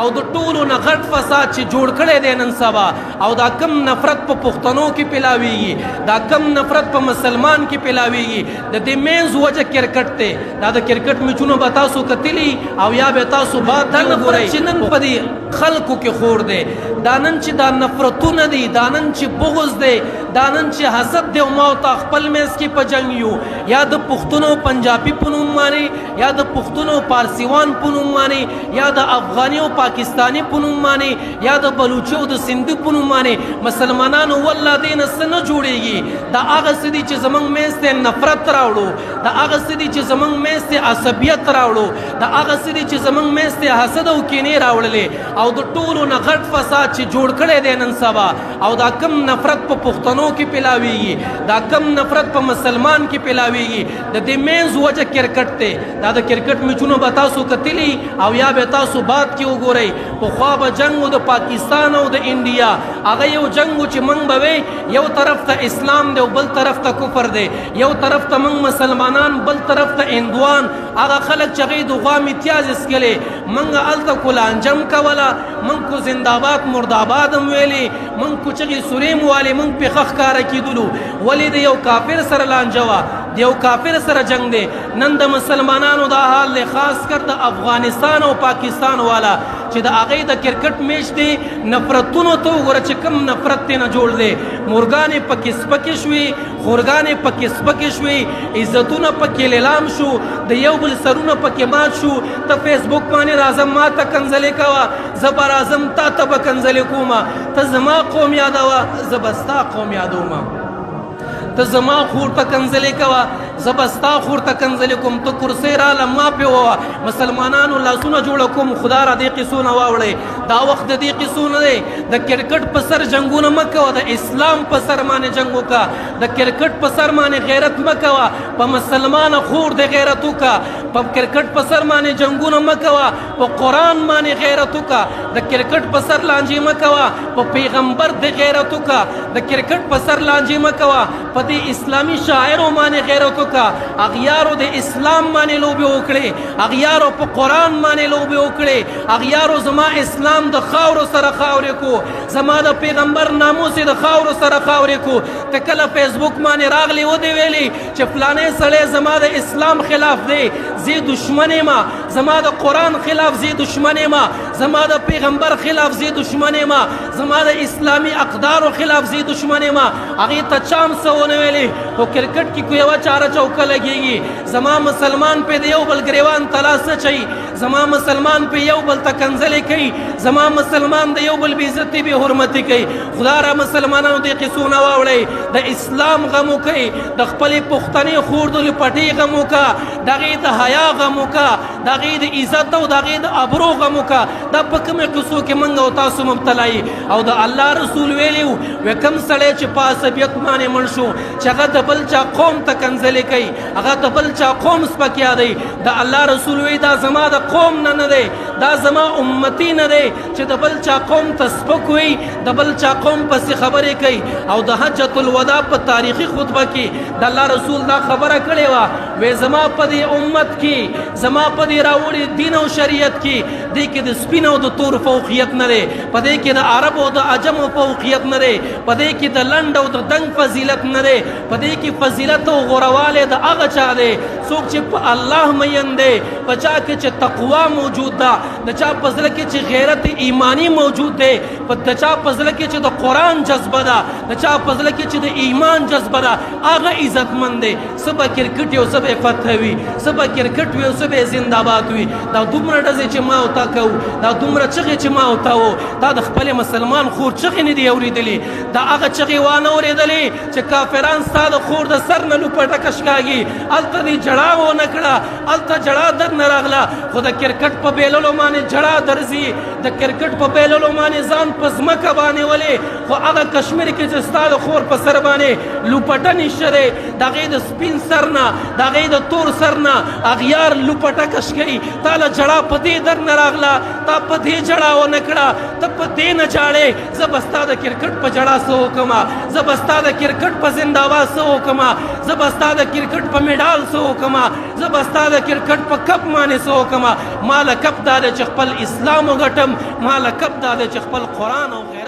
او د ټولو نه غټ فساد چې جوړ کړی دی نن سبا، او دا کم نفرت په پښتنو کې پلاویږي، دا کم نفرت په مسلمان کې پلاویږي، د دې مینز وجه کرکټ دی. دا د کرکټ میچونه به تاسو کتلی او یا به تاسو بعد دا نفرت چې نن په دې خلکو کې خور دی، دا نن چې دا نفرتونه دي، دا نن چې بغض دی، دا نن چې حسد دی، او ما او تا خپل منځ کې په جنګ یو، یا د پښتنو پنجابي په نوم باندې، یا د پښتنو پارسیوان په نوم باندې، یا د افغاني او پاکستاني په نوم باندې، یا د بلوچي او د سندي په نوم باندې، مسلمانانو والله دې نه څه نه جوړېږي. دا هغه څه دي چې زمونږ منځ ته نفرت راوړو، دا هغه څه دي چې زمونږ منځ ته عصبیت راوړو، دا هغه څه دي چې زمونږ منځ ته حسد او کینې راوړلې. او د ټولو نه غټ فساد چې جوړ کړی دی نن سبا، او دا کم نفرت په پښتنو کې پلاویږي، دا کم نفرت په مسلمان کې پلاویږي، د دې مینز وجه کرکټ دی. دا د کرکټ میچونه به تاسو کتلی او یا به تاسو بعد کې وګورئ. پخوا به جنګ و د پاکستان او د انډیا، هغه یو جنګ و چې موږ به وی یو طرف ته اسلام دی او بل طرف ته کفر دی، یو طرف ته موږ مسلمانان، بل طرف ته هندوان، هغه خلک چې هغوی د غوا امتیاز څکلی. موږ هلته کولانجم کوله، موږ کو زنده‌باد مرداباد هم ویلې، موږ کو چغې سورې هم والې، موږ پې ښه ښکاره کېدلو. ولې د یو کافر سره لانجه وه، د یو کافر سره جنګ دی. نن د مسلمانانو دا حال دی، خاص کر د افغانستان او پاکستان والا چې د هغې د کرکټ میچ دی، نفرتونو ته وګوره چې کم نفرت ترې نه جوړ دی. مورګانې پکې سپکې شوې، خورګانې پکې سپکې شوې، عزتونه پکې لیلام شو، د یو بل سرونه پکې مات شو. ته فیسبوک باندې راځم ما ته کنځلې کوه، زه به راځم تا ته به کنځلې کومه، ته زما قوم یادوه، زه به ستا قوم یادومه، ته زما خور ته کنځلې کوه، زه به ستا خور ته کنځلې کوم، ته کرسۍ راله ما پې ووه. مسلمانانو لاسونه جوړه کوم، خدا را دې قصو نه واوړئ. دا وخت د دې قصو نه دی. د کرکټ په سر جنګونه مه کوه، د اسلام په سر باندې جنګ وکړه. د کرکټ په سر باندې غیرت مه کوه، په مسلمانه خور د غیرت وکړه. په کرکټ په سر باندې جنګونه مه کوه، په قرآن باندې غیرت وکړه. د کرکټ په سر لانجې مه کوه، په پیغمبر د غیرت وکړه. د کرکټ په سر لانجې مه کوه، په دې اسلامي شاعرو باندې غیرت وکړه. اغیارو د اسلام باندې لوبې وکړې، اغیارو په قرآن باندې لوبې وکړې، اغیارو زما اسلام د خاورو سره خاورې کو، زما د پیغمبر ناموس یې د خاورو سره خاورې کو. ته کله فیسبوک باندې راغلې ودې ویلې چې فلانی سړی زما د اسلام خلاف دی، زه دښمن یم، زما د قرآن خلاف زه دښمن یم، زما د پیغمبر خلاف زه دښمن یم، زما د اسلامي اقدارو خلاف زه دښمن یم. هغې ته چا هم څه ونه ویلې، خو کرکټ کې کو یوه چاره چوکه لګېږي. زما مسلمان پې د یو بل ګریوان ته لاس اچوي، زما مسلمان پې یو بل ته کنځلې کوي، زما مسلمان د یو بل بې عزتي بې حرمتي کوي. خدا را مسلمانانو دې قصو نه واوړئ. د اسلام غم وکئ، د خپلې پښتنې خور د لپټې غم وکړه، د هغې د حیا غم وکړه، د هغې د عزت او د هغې د ابرو غم وکړه. دا په کومې قصو کې موږ او تاسو مبتلا یي؟ او د الله رسول ویلي وو، وی کوم سړی چې په عصبیت باندې مړ شو، چې هغه د بل چا قوم ته کنځلې کوي، هغه د بل چا قوم سپک یادوي، د الله رسول وی دا زما د قوم نه نه دی، دا زما امتی نه دی چې د بل چا قوم ته سپک وي، د بل چا قوم پسې خبرې کوي. او د حجة الوداع په تاریخي خطبه کې د الله رسول دا خبره کړې وه، وی زما په دې امت کې، زما په دې راوړي دین او شریعت کې، دې کې د سپین او د تور فوقیت نه دی، په دې کې د عرب او د عجمو فوقیت نه دی، په دې کې د لنډ او د دنګ فضیلت نه دی، په دې کې فضیلت او غوروالی د هغه چا دی څوک چې په الله مین دی، په چا کې چې تقوا موجود ده، د چا په زړه کې چې غیرت ایمانی موجود دی، په د چا په زړه کې چې د قرآن جذبه ده، د چا په زړه کې چې د ایمان جذبه ده، هغه عزتمند دی. څه به کرکټ یو څه به فتح وي، څه به کرکټ وي او څه به زنده‌باد وي. دا دومره ډزې چې ما او تا کوو، دا دومره چغې چې ما او تا وو، دا د خپلې مسلمان خور چغې نه دي اورېدلې، دا هغه چغې وانه اورېدلې چې کافران ستا د خور د سر نه لوپټه کشکاږي. هلته دې جړا ونه کړه، هلته جړا در نه راغله، خو د کرکټ په بیللو باندې جړا درځي، د کرکټ په بیللو باندې ځان په ځمکه باندې ولې. خو هغه کشمیر کې چې ستا د خور په سر باندې لوپټه نشته دی، د هغې د سپین سر نه، د هغې د تور سر نه اغیار لوپټه کش کوي. تا له جړا په دې در نه راغله، تا په دې جړا ونه کړه، ته په دې نه جاړې. زه به ستا د کرکټ په جړا څه وکړم، زه به ستا د کرکټ په زنده‌باد څه وکړم، زه به ستا د کرکټ په میډال څه وکړم، زه به ستا د کرکټ په کپ باندې څه وکړم؟ ما له کپ دا دی چې خپل اسلام وګټم، ما له کپ دا دی چې خپل قرآن او غیرت.